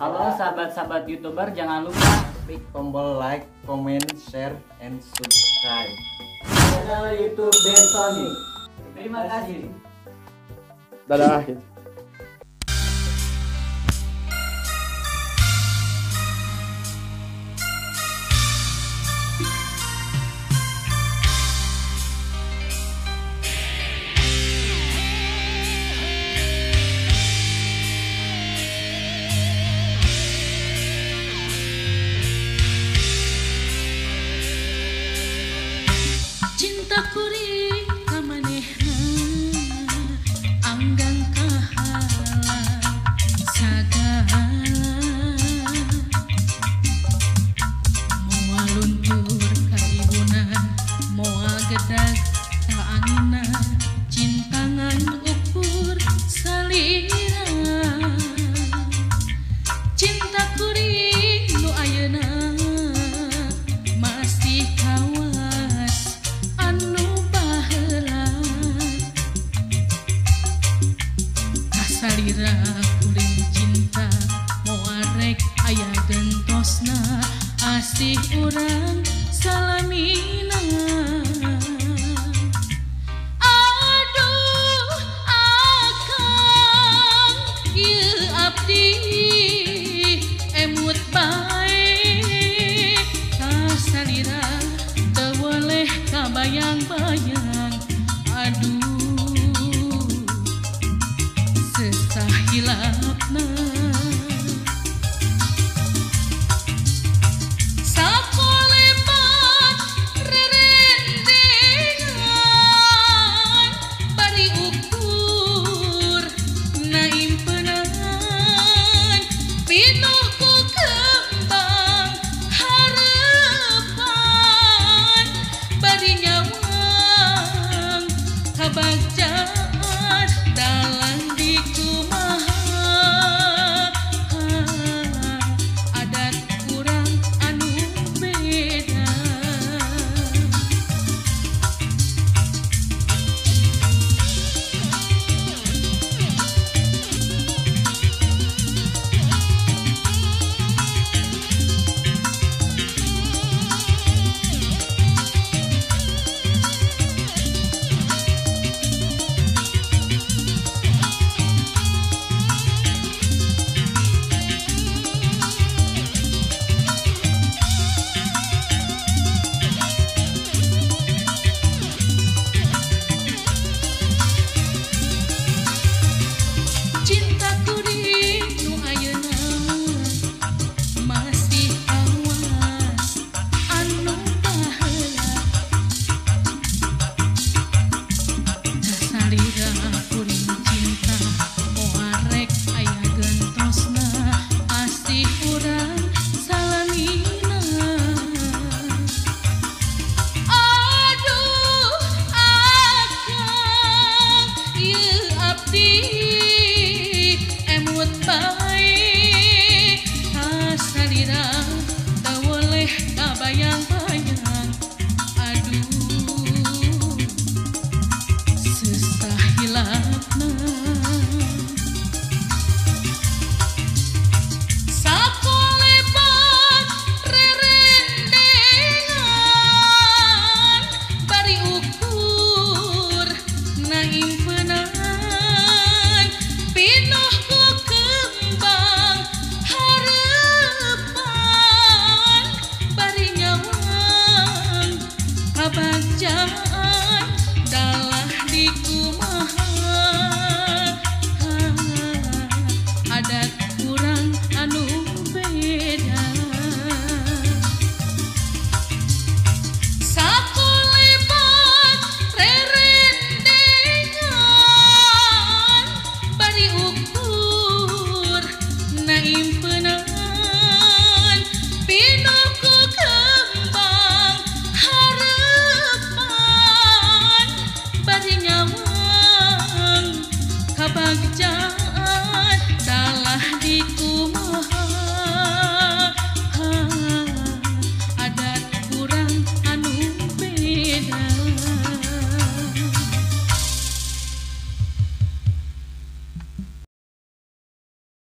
Halo sahabat-sahabat YouTuber, jangan lupa klik tombol like, comment, share, and subscribe channel YouTube Bensonic. Terima kasih. Dadah. Cinta kuring ka manehna anggang kahalang sagala moal luntur ka ibuna moal gedag ka angina cinta ngan ukur salira cinta kuring nu ayeuna masih kawas anu baheula kasalira kuring cinta moal rek aya gentosna asih urang salamina. Aduh akang ieu abdi emut bae kasalira teu boleh kabayang-bayang aduh sesah hilapna. Sakolemat rerendengan bari ukur na impenan pinuh ku kembang harapan bari nyawang kabagjaan dalang di kumaha adat urang anu beda. Cinta kuring nu ayeuna masih awas anu baheula kasalira kuring cinta moal rek aya gentosna asih urang salamina. Aduh akang ieu abdi emut bae kasalira teu boleh kabayang-bayang aduh sesah hilapna. Sakolebat rerendengan bari ukur na impenan pinuh ku kembang harapan bari nyawang kabagjaan dalam